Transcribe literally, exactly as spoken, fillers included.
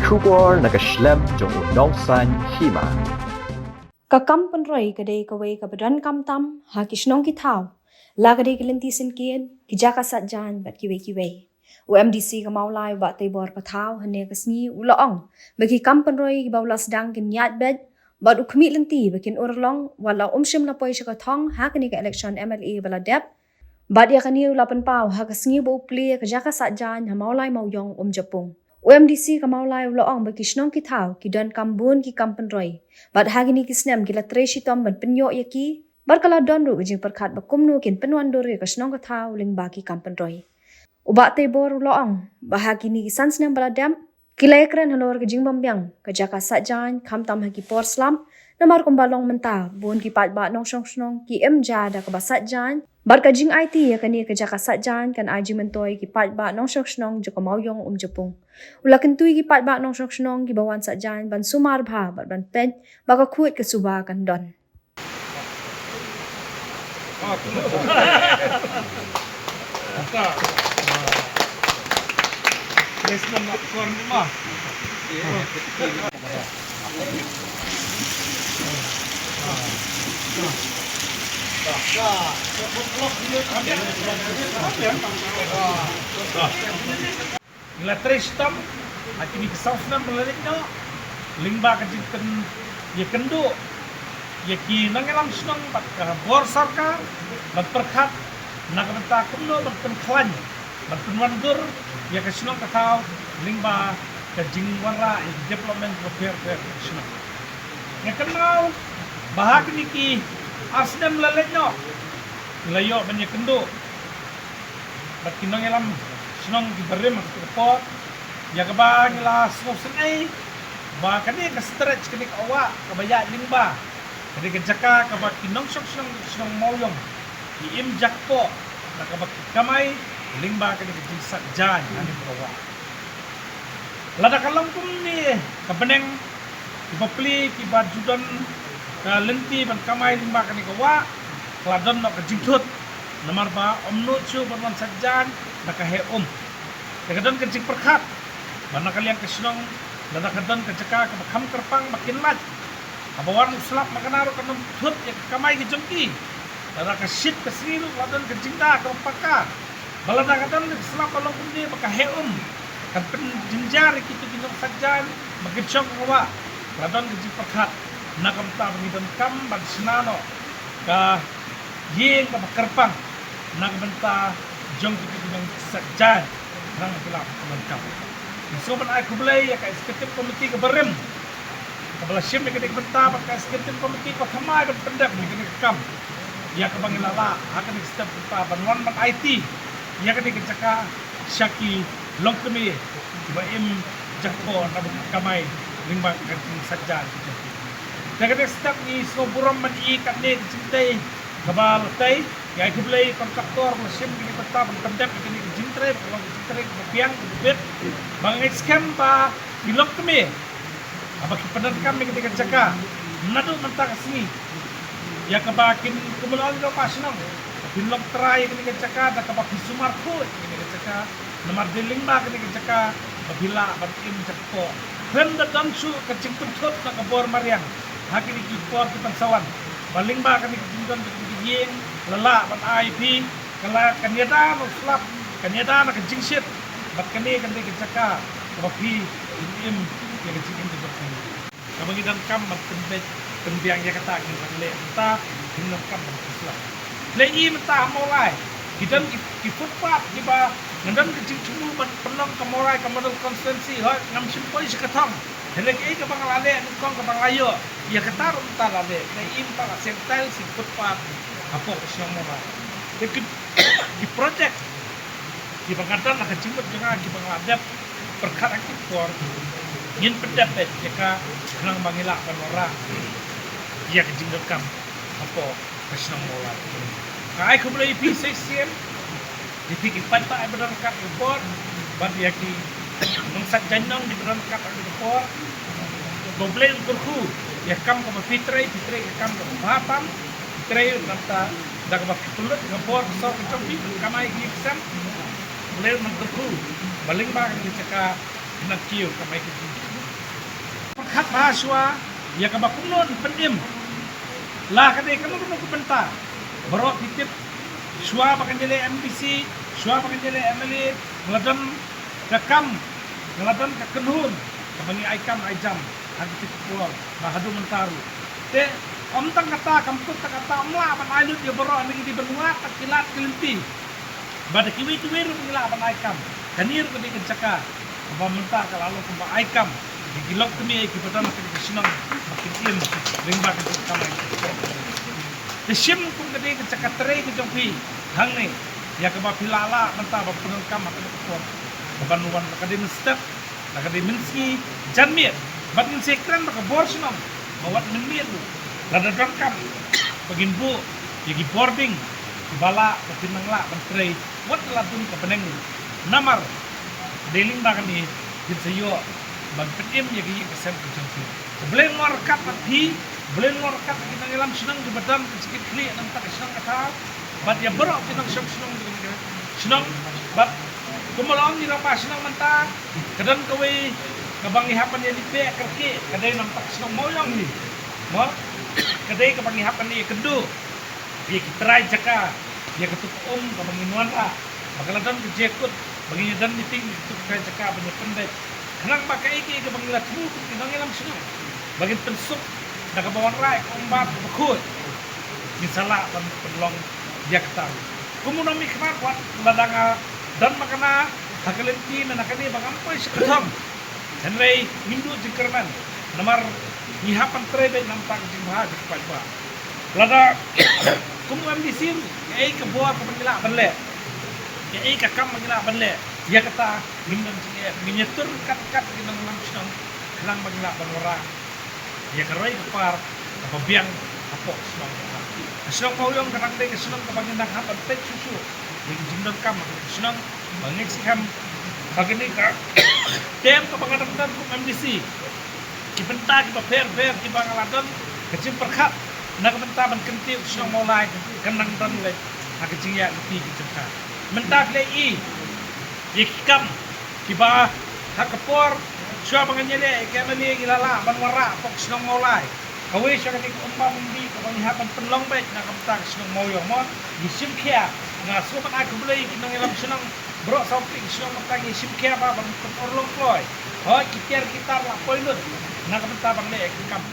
Khubor na ka shlem jong u nongsan hima. Ka kam pynroi ka dei kawei kaba donkam tam ha ki shnong ki thaw, la ka dei ki lynti syngkien, ki jaka sait jaiñ bad kiwei kiwei. U M D C ka Mawlai u Bah Teibor Pathaw hynne ka sngi u la ong ba ki kam pynroi kiba u la sdang kin ïaid beit bad u khmih lynti ba kin urlong wat la um shym la poi sha ka thong ha kane ka election M L A ba la dep. Bad ïa kane u la pynpaw ha ka sngi ba u plie ka jaka sait jaiñ ha Mawlai Mawiong Umjapung. U M D C ka Mawlai u la ong ba ki shnong ki thaw ki donkam bun ki kam pynroi, bad ha kine ki snem ki la trei shitom ban pynïoh ïa ki. Bad ka la don ruh ka jingpyrkhat ba kumno kin pynwandur ïa ka shnong ka thaw lyngba ki kam pynroi. U Bah Teibor u la ong ba ha kine ki san snem ba la dep, ki la ïakren halor ka jingbymbiang ka jaka sait jaiñ khamtam ha ki por slap, namar kumba long mynta bun ki paidbah nongshong shnong ki im ja da kaba sait jaiñ. Bad ka jingaiti ïa kane ka jaka sait jaiñ kan ai jingmyntoi ki paidbah nongshong shnong jong ka Mawiong Umjapung. U la kyntu ïa ki paidbah nongshong shnong kiba wan sait jaiñ ban sumar bha bad ban peit ba ka khuid ka suba kan don. Ngi la trei shitom ha kine ki saw snem ba la leit noh lyngba ka jingpynïakynduh ïa ki nongïalam shnong bad ka bor sorkar ban pyrkhat na ka bynta kumno ban pynkhlaiñ ban pynwandur ïa ka shnong ka thaw lyngba ka jingwanrah ïa ki development bapher bapher ka shnong. Nga kynmaw ba ha kine ki ar snem ba la leit noh ngi la ïoh ban ïakynduh bad ki nongïalam shnong kiba rim ha kato ka por, ïa kaba ngi la sngewsynei ba kane ka stretch, kane ka wah kaba ïaid lyngba, kane ka jaka kaba ki nongshong shnong, shnong Mawiong ki im jakpoh, na kaba ki kamai lyngba kane ka jingsait jaiñ ha kane ka wah. Lada ka long kumne ka bneng, kiba plie, kiba ju don ka lynti ban kamai lyngba kane ka wah, ka la don noh ka jingthut, namar ba ym nud shuh ban wan sait jaiñ da ka heh um. Te ka don ka jingpyrkhat ba na ka liang ka shnong, lada ka don ka jaka kaba kham kyrpang ba kin lait, haba wan u slap ma kane ruh kan ym thut ïa ka kamai ka jong ki. Lada ka shit ka sngi ruh la don ka jingda kaba paka. Ba lada ka don ka slap ba long kumne ba ka heh um, kan pynjynjar ïa kito ki nongsait jaiñ ba kin shong ha ka wah. La don ka jingpyrkhat na ka bynta ba ngi donkam ban shna noh ka ïing kaba kyrpang na ka bynta jong kito ki nongsait jaiñ. Nang phi lah ban donkam. Ngi sngewbha ban ai khublei ïa ka executive committee kaba rim, kaba la shim ïa kane ka bynta, bad ka executive committee kaba thymmai ban pyndep ïa kane ka kam, ïa kaba ngi la lah ha kane ka step bynta ban wan ban aiti ïa kane ka jaka sha ki longkmie kiba im jakpoh, naba ki kamai lyngba ka jingsait jaiñ. Te kane ka step ngi sngewburom ban ïohi katne ka jingtei kaba la tei. Ngi ai khublei ïa ki kontraktor ba la shim kane ka bynta ban pyndep ïa kane ka jingtrei, ba ka long ka jingtrei kaba biang, kaba bit, ba nga ngeit skhem ba ki longkmie haba ki pyndonkam ïa kane ka jaka naduh mynta ka sngi, ïa kaba kin, kumba la ong ka Bah Shnong, ba kin long trai ïa kane ka jaka da kaba phi sumar khuid ïa kane ka jaka. Namar dei lyngba kane ka jaka ba phi lah ban im jakpoh. Khlem da don shuh ka jingpynthut na ka bor mariang ha kine ki por ki pan sa wan, ba lyngba kane ka jingdon ka jingïeng la lah ban ai phi, ka la, kan ïada na u slap, kan ïada na ka jingshit, bad kane kan dei ka jaka kaba phi im ïa ka jingim ka jong phi. Kaba ngi donkam ban pynbeit pynbiang ïa kata, ngi ban leh mynta, ngi donkam ban pynslap. Leh i mynta ha Mawlai ki don ki, ki footpath kiba, nga don ka jingthmu ban pynlong ka Mawlai ka model constituency, hooid ngam shym poi sha ka thong. Hynrei kaei kaba nga la leh nyngkong, kaba nga la ïoh, ïa kata ruh mynta la leh. Leh i mynta la seng tiles, seng footpath hapoh ka shnong Mawlai. Te ki, ki project kiba nga don ha ka jingmut jong nga, kiba nga la dep pyrkhat ha ki por, ngin pyndep beit ïa ka khnang ba ngi lah ban wanrah ïa ka jingdonkam hapoh ka shnong Mawlai. Nga ai khublei ïa phi, Sir C M, ïa phi ki paidbah ba don ryngkat ka bor, bad ïa ki nongsait jaiñ nong kiba don ryngkat ka bor. Ba U Blei un kyrkhu ïa ka kam kaba phi trei, phi trei ka kam kaba bha tam, phi trei namar da kaba phi pynlut ka bor ka sor ka jong phi ban kamai ïa ki ksem. U Blei un kyrkhu ba lyngba kane ka jaka Khnang kiew ka mai ka jingkiew. Pyrkhat bha shuwa ïa kaba kumno yn pynim. La ka dei kano kano ka bynta. Baroh phi tip shuwa ba ka ïaleh M D C, shuwa ba ka ïaleh M L A, nga la don ka kam, nga la don ka kynhun kaba ngi ai kam ai jam ha ki tip por ba haduh mynta ruh. Te ym tang kata, kam kut tang kata, ym lah ban ai lut ïa baroh na ki dei ban wad tang ki lad ki lynti. Bad da kiwei kiwei ruh ba ngi lah ban ai kam. Kane ruh ka dei ka jaka kaba mynta ka la long kumba ai kam ïa ki longkmie kiba don ha kane ka shnong ba kin im lyngba ka jingkam ai kam. Te shim kum ka dei ka jaka trei ka jong phi hangne ïa kaba phi lah lah mynta ba pyndonkam ha kane ka por. Kaban wan ba ka dei mynstep, ba ka dei mynsngi janmiet, bad ngin sa kren ba ka bor shnong ba wat mynmiet ruh lada donkam ba ngin buh ïa ki boarding kiba lah ba phin nang lah ban trei wat la dun ka bneng ruh. Namar dei lyngba kane phin sa ïoh ban pynim ïa ka ïing ka sem ka jong phi. Ka Blei un long ryngkat bad phi, ka Blei un long ryngkat bad ki nongïalam shnong kiba don ka jingkitkhlieh na ka bynta ka shnong ka thaw bad ïa baroh ki nongshong shnong jong ka shnong. Bad kumba la ong ki rangbah shnong mynta, ka don kawei kaba ngi hap ban ïa leit beh kyrkieh, ka dei na ka bynta ka shnong Mawïong hi. Mo, ka dei kaba ngi hap ban ïa kynduh ïa ki trai jaka, ïa katu ka um kaba ngin wanrah, ba ka la don ka jingkut ba ngin ïa don meeting ïa katu ka trai jaka ban ïa pynbeit. Khnang ba kaei kaei kaba ngi la thmu kum ki nongïalam shnong ba ngin pynsuk da kaba wanrah ïa ka um bad kaba khuid, ngin sa lah ban pynlong ïa kata. Kum u nongmihkhmat, wat lada nga don makna ha ka lynti mynta kane ba ngam poi sha ka thong, hynrei ngim duh jingkyrmen namar ngi hap ban trei beit na ka bynta ka jingbha jong ka paidbah. Lada kum u M D C ruh, kaei ka bor kaba ngi lah ban leh, kaei ka kam ba ngi lah ban leh, ïa kata ngim don jingeh, ngin ïa tur kat kat ki nongïalam shnong khnang ba ngi lah ban wanrah ïa ka roi ka par kaba biang hapoh shnong. Ka shnong Mawïong ka dang dei ka shnong kaba ngi dang hap ban peit shuh shuh ïa ka jingdonkam ka shnong. Ba ngeit skhem ba kane ka term kaba nga dang don kum M D C, ki bynta kiba pher pher kiba nga la don ka jingpyrkhat na ka bynta ban kyntiew ka shnong Mawlai kan nang don leh ha ka jingïaid lynti ka jong ka. Mynta phi la ïohi ïa ki kam kiba ha ka por shuwa ba ngan ïaleh ïa ka M L A ngi la lah ban wanrah hapoh ka shnong Mawlai. Kawei sha kane ka um bam um dih kaba ngi hap ban pynlong beit na ka bynta ka shnong Mawïong, mo, ngi shim khia. Nga sngewbha ban ai khublei ïa ki nongïalam shnong baroh saw tylli ki shnong mynta ngi shim khia ba ban pynurlong kloi. Hooid, ki tiar ki tar la poi lut na ka bynta ban leh ïa ka kam.